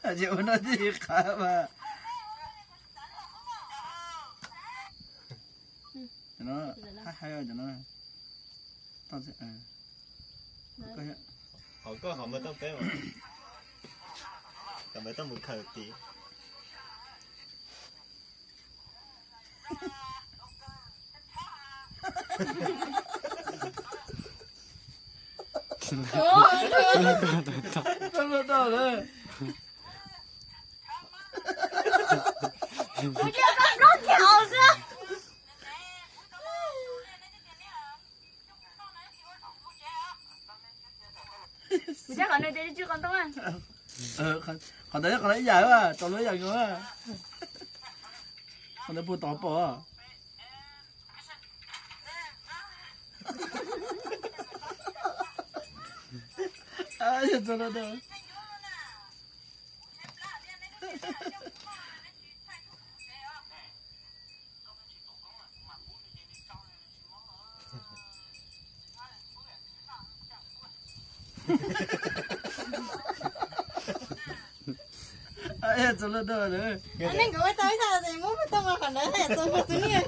Ces ua no thiaj li qab mas. Cov no, hais hais cov no. Hauv koj hauv npawb tooj peb mas, kom npawb tooj mus khaws tid. Mus tsa qhov nws tias tsis qhov ntoo. Qhov ntawd qhov ntawd ib yam, tau lub ib yam nkaus. Qhov ntawd puag tod pom. Txog no. Txog lub no. Neeg nkawd ua tau ib thaj muab tau qhov ntawd txog xwb niag.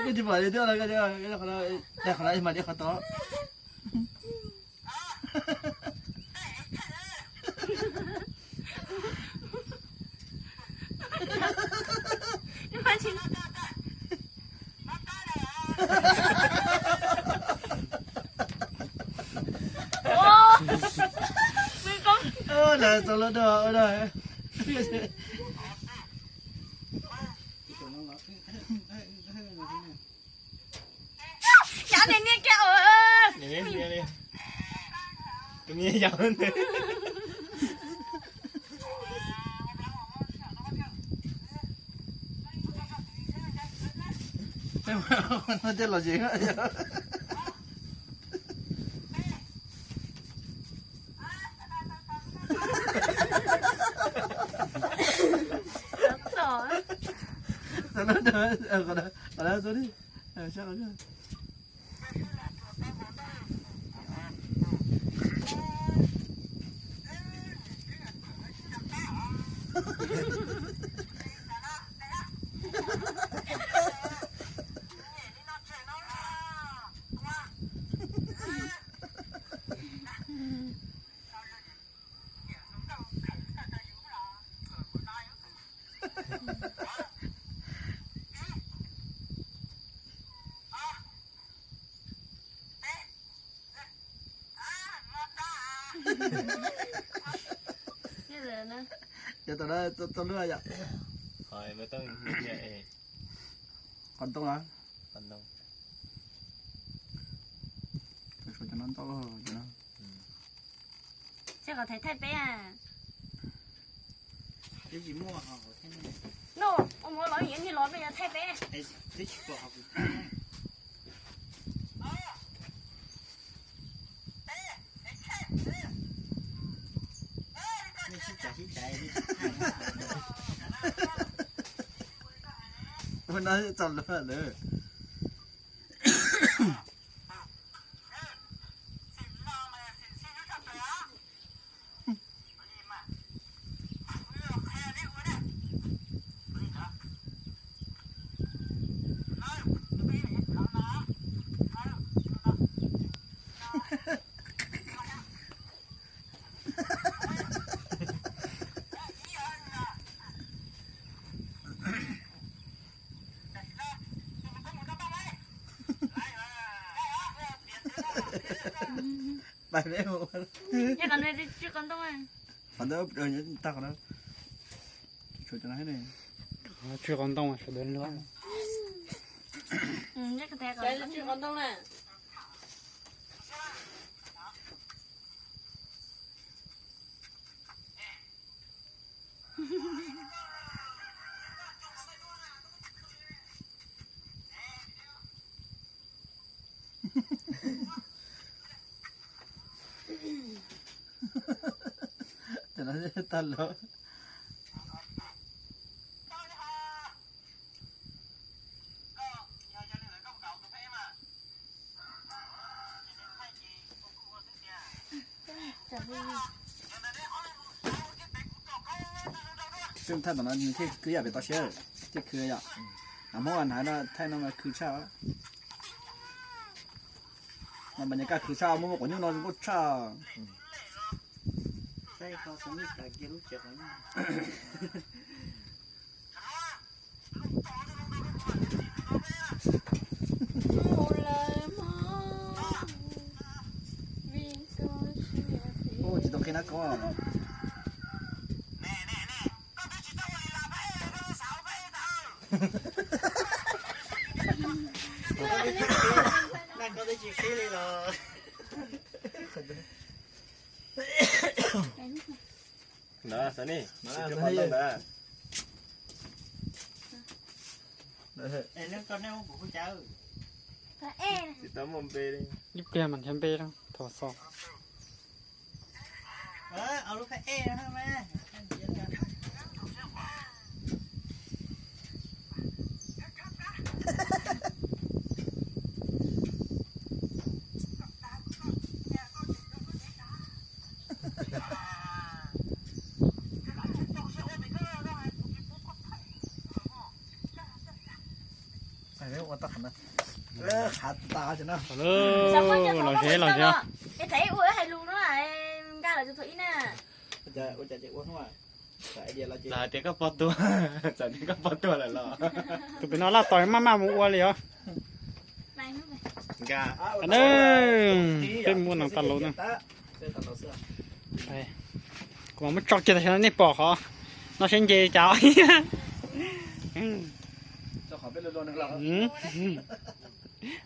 Koj tsis pom li thiab, qhov no mas li qhov tod. Lawv txog lub no ua no. Cov niag niag kiag. Tus me yau ntawd. Tej los zem. Qhov no, qhov no, qhov no, qhov no. Yog tom no tau lub yom? Qhov ntoo na. Suav cov no ntau cov no. Seb qhov thaij thaij peb a. No, ua muab los yog niag los peb yuav thaij peb. Ua no txog lawm lawm. Tais peb mus. Qhov ntawd tag qhov no. Tshuav cov no thiab ne. Tsw qhov ntoo sawv daws luag. Tsw qhov ntoo na. Cov no tag lawm. Tej thaij tom no nws thiaj khwv yam pem toj siab, thiaj khwv yom. Hmoob hnav no thaij no mas khwv tshaj. No mas nyaj kaj khwv tshaj, muaj muaj quav nyuj no zoo nkauj tshaj. Ua tsis tau qhia nab koj. Ntawd, xav ni, ntawd. Tsis tau muaj npe li. Ib pliag mas nrhiav npe thaum xaus. Los ze, los ze. Txawm hais tias koj pog tuag, txawm tias koj pog tuag lawm los. Tus pem no laj tos maj maj mus ua li os. Peb muaj neeg tau lus na. Kuv mam muab tso kiag tam sim no nej pom qhov no seb nce cas.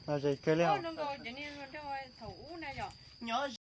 Los ze kawg li os.